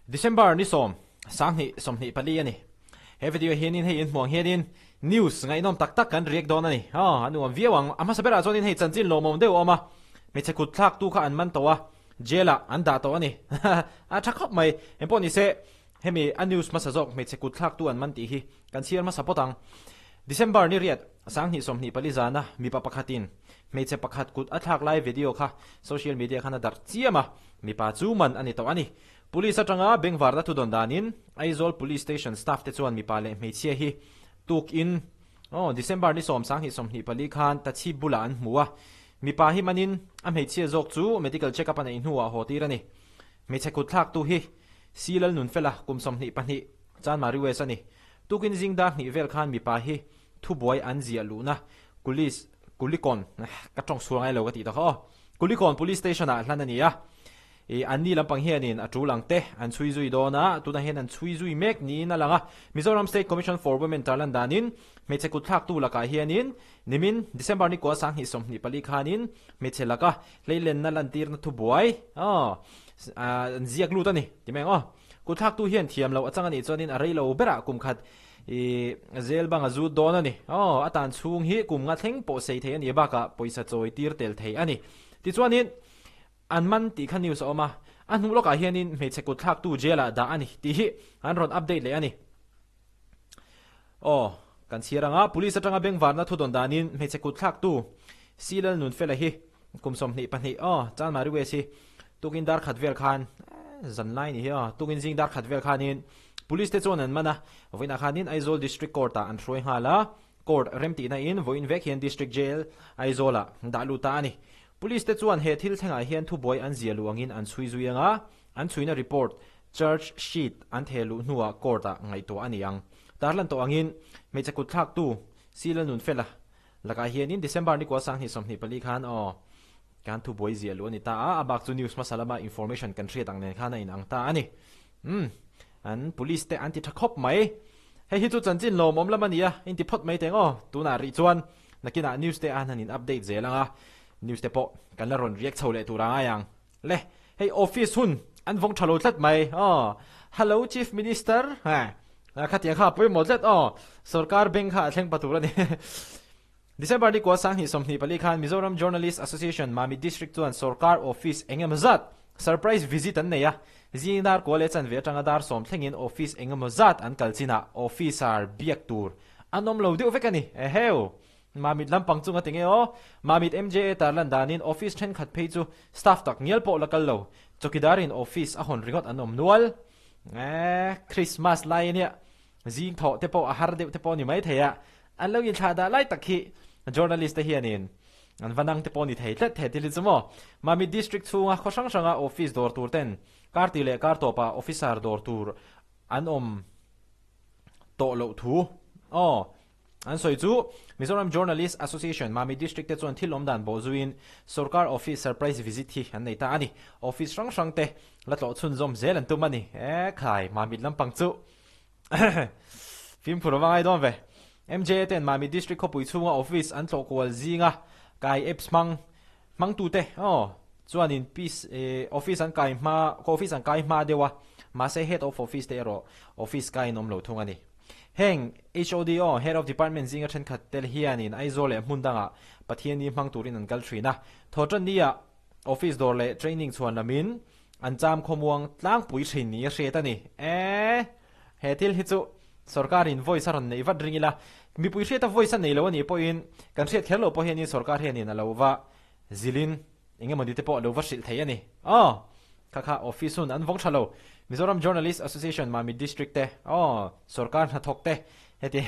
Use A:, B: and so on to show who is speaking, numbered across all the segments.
A: December ni sawm, sanghnih 24 a ni. He video hianin hei in hmuang hianin news ngaihnawm tak tak kan react dawn a ni. Aw, a nuam viau ang. A hmasa berah chuanin hei chanchin lawmawm deuh a awm a, hmeichhe kut thlaktu kha an man tawh a, jail ah an dah tawh a ni. A tha khawp mai. Engpawh nise, hemi a news hmasa zawk hmeichhe kut thlaktu an man tih hi kan chhiar hmasa pawt ang. December ni riat, sanghnih 24 zana mipa pakhatin hmeichhe pakhat kut a thlak lai video kha social media khan a darh chiam a, mipa chu man a ni tawh a ni. Police atanga bengvarna thu dawn danin Aizawl Police Station staff te chuan mipa leh hmeichhia hi tukin aw December ni sawm sanghnih 24 khan Tachhip bulah an hmu a, mipa hi manin a hmeichhia zawk chu medical check up a neih hnuah haw tir a ni. Hmeichhe kut thlaktu hi Si Lalnunfela kum 22 Chanmari West a ni. Tukin zing dar hnih vel khan mipa hi thubuai an ziah luhna Kulis Kulikawn ka tawng sual ngai lo ka tih tak aw Kulikawn Police Station ah hlan a ni a. I anni lampang hianin a tul ang te an chhui zui dawn a, tunah hian an chhui zui mek niin a lang a. Mizoram State Commission for Women tarlan danin hmeichhe kut thlaktu lakah hianin nimin December ni kua sanghnih 24 khanin hmeichhe laka hleilenna lantirna thubuai an ziak lut a ni ti mai ang aw. Kut thlaktu hian thiam loh a chang a nih chuanin a rei lo berah kum khat i zel bang a zut dawn a ni. Aw, a tan chhung hi kum nga thleng pawh sei thei a nih bakah pawisa chawi tir tel thei a ni. Tichuanin An man tih kha news a awm a, a hnu lawkah hianin hmeichhe kut thlaktu jail ah dah a ni tih hi an rawn update leh a ni. Aw, kan chhiar ang a, police atanga bengvarna thu dawn danin hmeichhe kut thlaktu Si Lalnunfela hi kum 22, aw, Chanmari West hi tukin dar khat vel khan, zan lai ni hi aw, tukin zing dar khat vel khanin police te chuan an man a, vawiinah khanin Aizawl District Court ah an hruai nghal a, Court remtihna in vawiin vek hian District Jail, Aizawl ah dah lut ta a ni. Police te chuan he thil thlengah hian thubuai an zia luh angin an chhui zui ang a, an chhuina report, charge sheet, an theh luh hnuah court ah ngaihtuah a ni ang. Tarlan tawh angin hmeichhe kut thlaktu Sila Nunfela lakah hianin December ni kua sanghnih 24 khan aw kan thubuai zia luh a ni ta a, a bak chu news hmasa lama information kan hriat ang nen khan a inang ta a ni. Umm an police te an ti tha khawp mai. Hei hi chu chanchin lawmawm lam a ni a, inti phawt mai teng aw. Tunah rih chuan nakinah news te an han in update zel ang a, news te pawh kan la rawn react chho leh tur a ngai ang. Le, hei office hun an vawng tha lo tlat mai aw. Hello Chief Minister, ha khatiang kha a pawimawh tlat aw. Sorkar bank kha a thleng pa tur a ni. December ni kua sanghnih 24 khan Mizoram Journalist Association Mamit District chuan sorkar office eng emaw zat surprise visit an nei a, zing dar kua leh chanve atanga dar sawm thlengin office eng emaw zat an kal chinah officer biak tur an awm lo deuh vek a ni. Eheu! Mamit lampang chunga ti nge aw? Mamit MJA tarlan danin office thenkhat phei chu staff tak ngial pawh la kal lo, chawkidarin office a hawn ringawt an awm nual. Eh, Christmas lai ania zing thawh te pawh a har deuh te pawh a ni maithei a, An lo inthlah dah lai tak hi journalist te hianin an va nang te pawh ni thei tlat thei thil hi chu maw. Mamit District chhunga khaw hrang hranga office dawr tur ten kar tih leh kar tawpah officer dawr tur an awm tawh loh thu aw an sawi chu Mizoram Journalist Association Mamit District te chuan thil awm dan bawh zuiin sorkar office surprise visit hi an nei ta a ni. Office hrang hrang te la tlawh chhunzawm zel an tum a ni. E khai Mamit lampang chu Fimkhur a va ngai dawn ve. MJA ten Mamit District khawpui chhunga office an tlawh kual zinga kai apps hmang hmangtute aw chuanin peace office an kai hma office an kai hma deuh a, mahse head of office te erawh office kaiin awm lo thung a ni. Heng HOD aw Head of Department zinga thenkhat tel hianin Aizawl leh hmun dangah Pathianni hmang turin an kal thin a, thawhtanni-ah Office dawr leh training chhuan lamin an cham khawmuang tlangpui thin ni a hriat a ni. E, he thil hi chu sorkarin voice a rawn neih vat ring ila, mipui hriata voice a nei lo a nih pawhin kan hriat kher lo pawh hianin sorkar hianin a lo va zilhin eng emawni te pawh a lo va hrilh thei a ni. Aw, kha kha office hun an vawng tha lo. Mizoram Journalist Association Mamit District te, aw, sorkar hnathawk te heti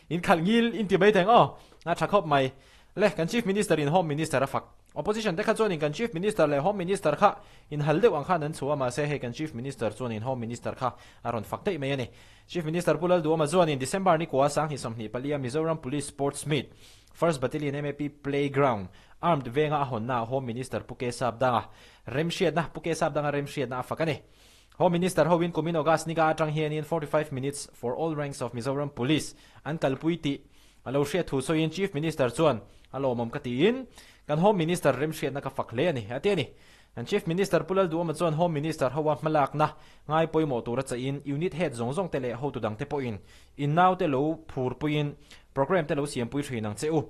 A: in khalh ngil in ti mai thei ang aw, a tha khawp mai. Le, kan Chief Minister in Home Minister a fak. Opposition te kha chuanin kan Chief Minister leh Home Minister kha inhal deuh ang khan an chhuah a, mahse hei kan Chief Minister chuanin Home Minister kha a rawn fak daih mai a ni. Chief Minister Pu Lalduhawma chuanin December ni kua sanghnih 24 a Mizoram Police Sports Meet, First Battalion MAP Playground, Armed Venga a hawnnaah Home Minister Pu K Sapdanga remhriatna Pu K Sapdanga remhriatna a fak a ni. Home Minister hoin kumin August ni ka atang hianin 45 minutes for all ranks of Mizoram Police an kalpui tih A lo hriat thu sawiin Chief Minister chuan, A lawmawm ka tiin, kan Home Minister remhriatna ka fak hle a ni, a ti a ni. Kan Chief Minister Pu Lalduhawma chuan Home Minister hoa hmalakna ngai pawimawh tura chahin Unit Head zawng zawng te leh hotu dangte pawhin in naute lo phurpuiin programme te lo siampui thin ang che u.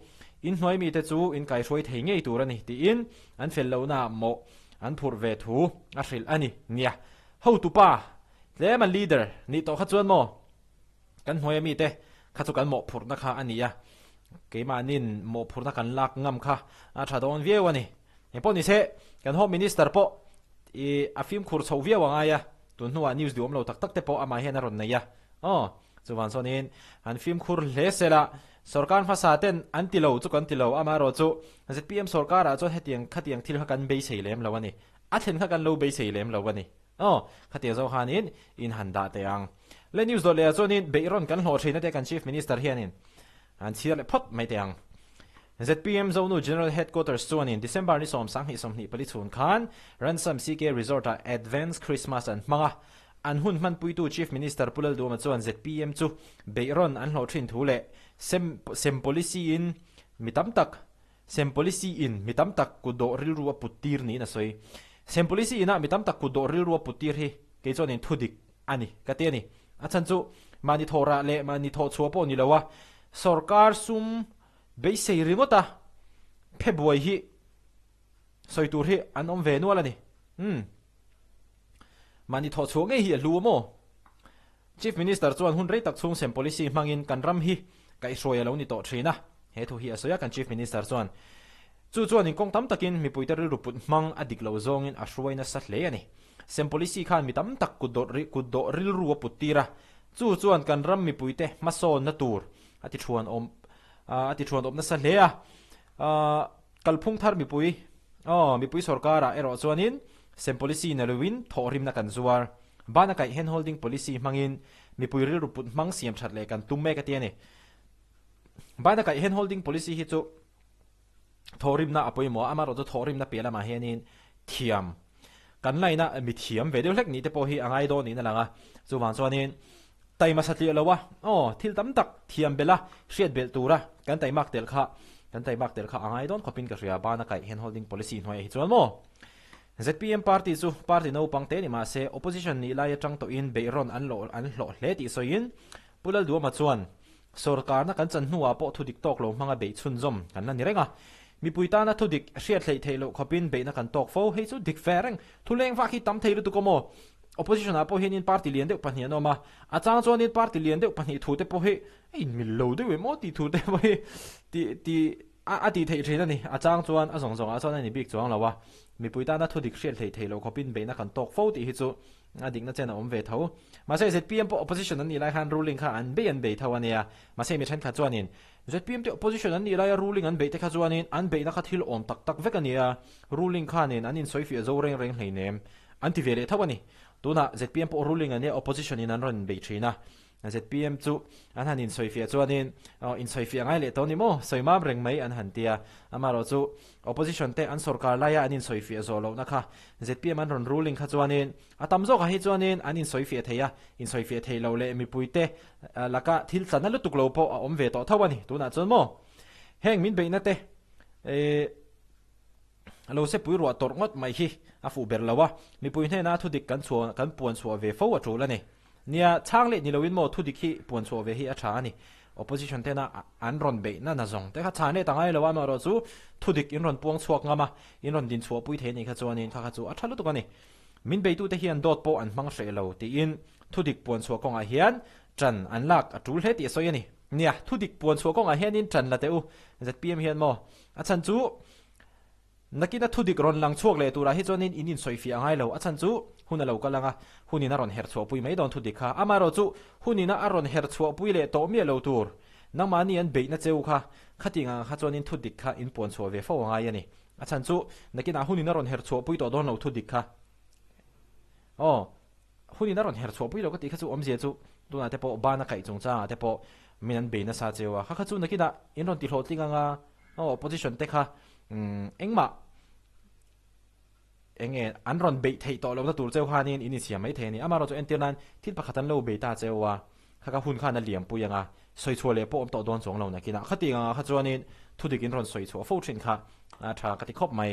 A: In hnuai mite chu in kaihruai thei ngei tur a ni tiin an fel lohnaah mawh an phurh ve thu a hrilh a ni. Nia, hotupa tlem a leader nih tawh kha chuan maw? Kan hnuaia mite kha chu kan mawhphurhna kha a ni a, keimahnin mawhphurhna kan lak ngam kha a tha dawn viau a ni. Engpawh ni se, kan Home Minister pawh i a fimkhur chhoh viau a ngai a, tun hnuah news duhawm lo tak tak te pawh amah hian a rawn nei a. Aw, chuvang chuanin han fimkhur hle se la, sorkar hmasa ten an ti lo chu kan ti lo, amaherawh chu zpm sorkarah chuan hetiang khatiang thil kha kan beisei lem lo a ni, a thlen kha kan lo beisei lem lo a ni. Aw, khatiang zawk khanin in han dah teh ang. Le news dawt lehah chuanin beih rawn kan hlawh thin ate kan Chief Minister hianin han chhiar leh phawt mai teh ang. Zpm Zonu General Headquarters chuanin December ni 10 24 chhun khan Ransom CK Resort-ah Advance Christmas an hmang a. An hun hmanpuitu Chief Minister Pu Lalduhoma chuan zpm chu beih rawn an hlawh thin thu leh sem sem policy in mi tam tak Sem policy in mi tam tak kut dawh rilru a put tir niin a sawi. Sem policy inah mi tam tak kut dawh rilru a put tir hi kei chuanin thu dik a ni ka ti a ni. A chhan chu mahni thawh rah leh mahni thawh chhuah pawh ni lo a, sorkar sum beisei ringawt a phe buai hi sawi tur hi an awm ve nual a ni. Umm. Mahni thawh chhuah ngei hi a hlu a maw? Chief Minister chuan hun rei tak chhung sem policy hmangin kan ram hi kaihhruai a lo ni tawh thin a, he thu hi a sawi a kan Chief Minister chuan. Chu chuan inkawng tam takin mipuite rilru put hmang a dik lo zawngin a hruai nasa hle a ni. Sem policy khan mi tam tak kutdawh rilru a put tir a, chu chuan kan ram mipuite hmasawnna tur a ti thuan awm a ti thuan awm nasa hle a. Kalphung thar mipui aw mipui sorkarah erawh chuanin sem policy na loin thawhrimna kan zuar. Bana kaih hand holding policy hmangin mipui rilru put hmang siam that leh kan tum mek a ti a ni. Bana kaih hand holding policy hi chu thawhrimna a pawimawh a, amaherawhchu thawhrimna piah lamah hianin thiam kan laina mi thiam ve deuh hlek nih te pawh hi a ngai dawn niin a lang a. Chuvang chuanin taima satliah lo a, aw thil tam tak thiam belh a, hriat belh tura kan taimak tel kha kan taimak tel kha a ngai dawn khawpin ka hria bana kaih hand holding policy hnuaiah hi chuan maw. Zpm party chu party naupang te ni mah se opposition nih lai atang tawhin beihrawn an lawh an hlawh hle tih sawiin Pu Lalduama chuan sorkarna kan chan hnuah pawh thudik tawk lo hmanga beih chhunzawm kan la ni reng a. Mipui tana thudik hriat hleih theih loh khawpin beihna kan tawk fo. Hei chu dik fe reng. Thu leng vak hi tam thei lutuk awm aw. Opposition ah pawh hianin party lian deuh pahnih an awm a. A chang chuanin party lian deuh pahnih thu te pawh hi a inmil lo deuh em aw tih thu te pawh hi tih tih A a tih theih thin a ni. A chang chuan a zawng zawngah chuan a ni bik chuang lo a. Mipui tana thu dik hriat hleih theih loh khawpin beihna kan tawk fo tih hi chu a dikna chen a awm ve tho. Mahse zpm pawh opposition an nih lai khan ruling kha an bei an bei tho a nia. Mahse mi thenkhat chuanin zpm te opposition an nih laia ruling an beih te kha chuanin an beihna kha thil awm tak tak vek a nia. Ruling khanin an insawifiah zo reng reng hleinem an ti ve leh tho a ni. Tunah zpm pawh ruling a nia opposition in an rawn bei thin a. Zpm chu an han insawifiah chuanin aw insawifiah ngai leh tawh ni maw, sawi mam reng mai an han ti a. Amaherawh chu opposition te an sorkar laia an insawifiah zawh lohna kha zpm an rawn ruling kha chuanin a tam zawkah hi chuanin an insawifiah thei a, insawifiah thei lo leh mipuite laka thil tla na lutuk lo pawh a awm ve tawh tho a ni tunah chuan maw. Heng min beihna te eh Lo sepui ruah tawrh ngawt mai hi a fuh ber lo a, mipui hnena thudik kan chhuah kan puan chhuah ve fo a tul a ni. Nia, chhang leh ni loin maw thudik hi puan chhuah ve hi a tha a ni. Opposition tena an rawn beih na na zawng te kha chhan leh ta ngai lo a, amaherawh chu thudik in rawn puang chhuak ngam a, in rawn din chhuah pui thei a nih kha chuanin kha kha chu a tha lutuk a ni. Min beitute hian dawt pawh an hmang hreh lo tiin thudik puan chhuah kawngah hian ṭan an lak a tul hle tih a sawi a ni. Nia, thudik puan chhuah kawngah hianin ṭan la teh u, zpm hian maw a chhan chu Nakina thudik rawn lang chhuak leh turah hi chuanin in insawifiah a ngai lo. A chhan chu hun a lo kal ang a, hunin a rawn herh chhuahpui mai dawn thudik kha. Amaherawhchu hunin a rawn herh chhuahpui leh tawh miah lo tur. Nangmahni an beihna cheu kha, khatih ang kha chuanin thudik kha in puan chhuah ve fo a ngai a ni. A chhan chu nakinah hunin a rawn herh chhuahpui tawh dawn lo thudik kha. Aw. Hunin a rawn her chhuahpui lo ka tih kha chu awmzia chu tunah te pawh ban a kaih chungchangah te pawh min an bei nasa cheu a, kha kha chu nakinah in rawn ti hlawhtling anga aw opposition te kha engmah eng nge an rawn beih theih tawh lohna tur cheu khanin in insiam mai thei a ni. Amaherawhchu entir nan thil pakhat an lo bei ta cheu a, kha kha hun khan a liampui anga. Sawi chhuah leh pawh awm tawh dawn chuang lo nakinah khatiang angah kha chuanin thudik in rawn sawi chhuah fo thin kha a tha ka ti khawp mai.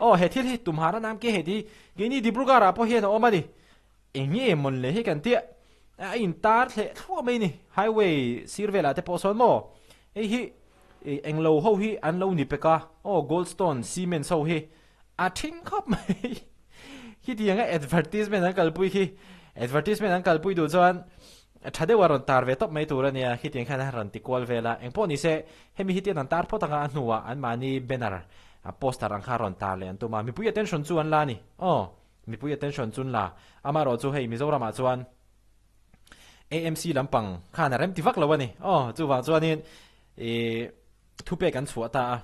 A: Aw he thil hi tumhara nam ke heti keini Dibrugarh ah pawh hian a awm a ni. Eng nge mawn le hi kan tia a in tar thleh thluah mai ni highway sir velah te pawh sawn maw hei hi eng lo ho hi an lo ni pek a aw goldstone cements ho hi a thing khawp mai khitiang a advertisement an kalpui khi advertisement an kalpui duh chuan tha deuh a rawn tar ve tawp mai tur a nia khitiang khan a rawn ti kual vel a engpawh ni se hemi hi tian an tar phawt anga a hnuah anmahni banner poster ang kha a rawn tar leh an tum a mipui attention chu an la a ni aw. Mipui attention chun la, amaherawh chu hei Mizoramah chuan AMC lampang khan a remti vak lo a ni. Aw, chuvang chuanin ih thupek an chhuah ta a,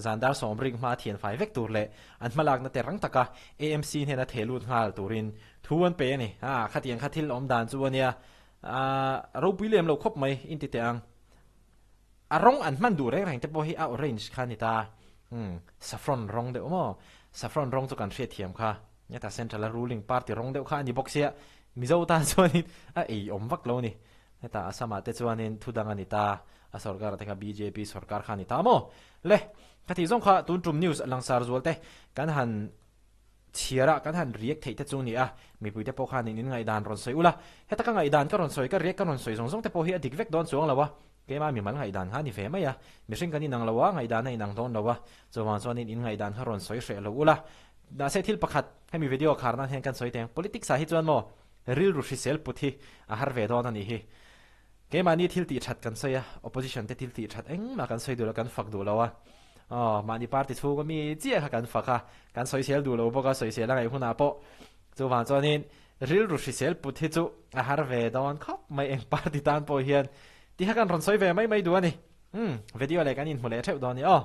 A: zan dar sawmrik hma thian fai vek tur leh an hmalakna te rang taka AMC hnena theh lut nghal turin thu an pe a ni. Ah, khatiang kha thil awm dan chu a nia, ah ropui lem lo khawp mai inti teh ang. A rawng an hman duh reng reng te pawh hi a orange kha a ni ta. Umm, saffron rawng deuh maw? Saffron rawng chu kan hriatthiam kha. Heta central a ruling party rawng deuh kha a ni bawk sia, Mizo tan chuanin a ei awm vak lo a ni. Heta Assam ah te chuanin thu dang a ni ta, a sorkar ah te kha bjp sorkar kha a ni ta maw? Le, ka tih zawng kha tun tum news langsar zual te kan han Chhiarah kan han riak theih te chu ni a, mipuite pawh khan in inngaihdan rawn sawi ula, heta ka ngaihdan ka rawn sawi, ka riak ka rawn sawi zawng zawng te pawh hi a dik vek dawn chuang lo a, keimah mimal ngaihdan kha a ni ve mai a, mihring kan inang lo a, ngaihdan a inang dawn lo a, chuvang chuan in inngaihdan kha rawn sawi hreh lo ula. Mahse thil pakhat, hemi video khar nan hian kan sawi teng, politics ah hi chuan maw rilru hrisel put hi a har ve dawn a nih hi. Keimahni thil tih that kan sawi a, opposition te thil tih that engmah kan sawi duh lo, kan fak duh lo a. Aw, mahni party chhunga mi chiah kha kan fak a, kan sawisel duh lo bawk a, sawisel a ngaih hunah pawh. Chuvang chuanin rilru hrisel put hi chu a har ve dawn khawp mai eng party tan pawh hian. Ti kha kan rawn sawi ve mai mai duh a ni. Umm, video leh kan inhmu leh theuh dawn ni aw.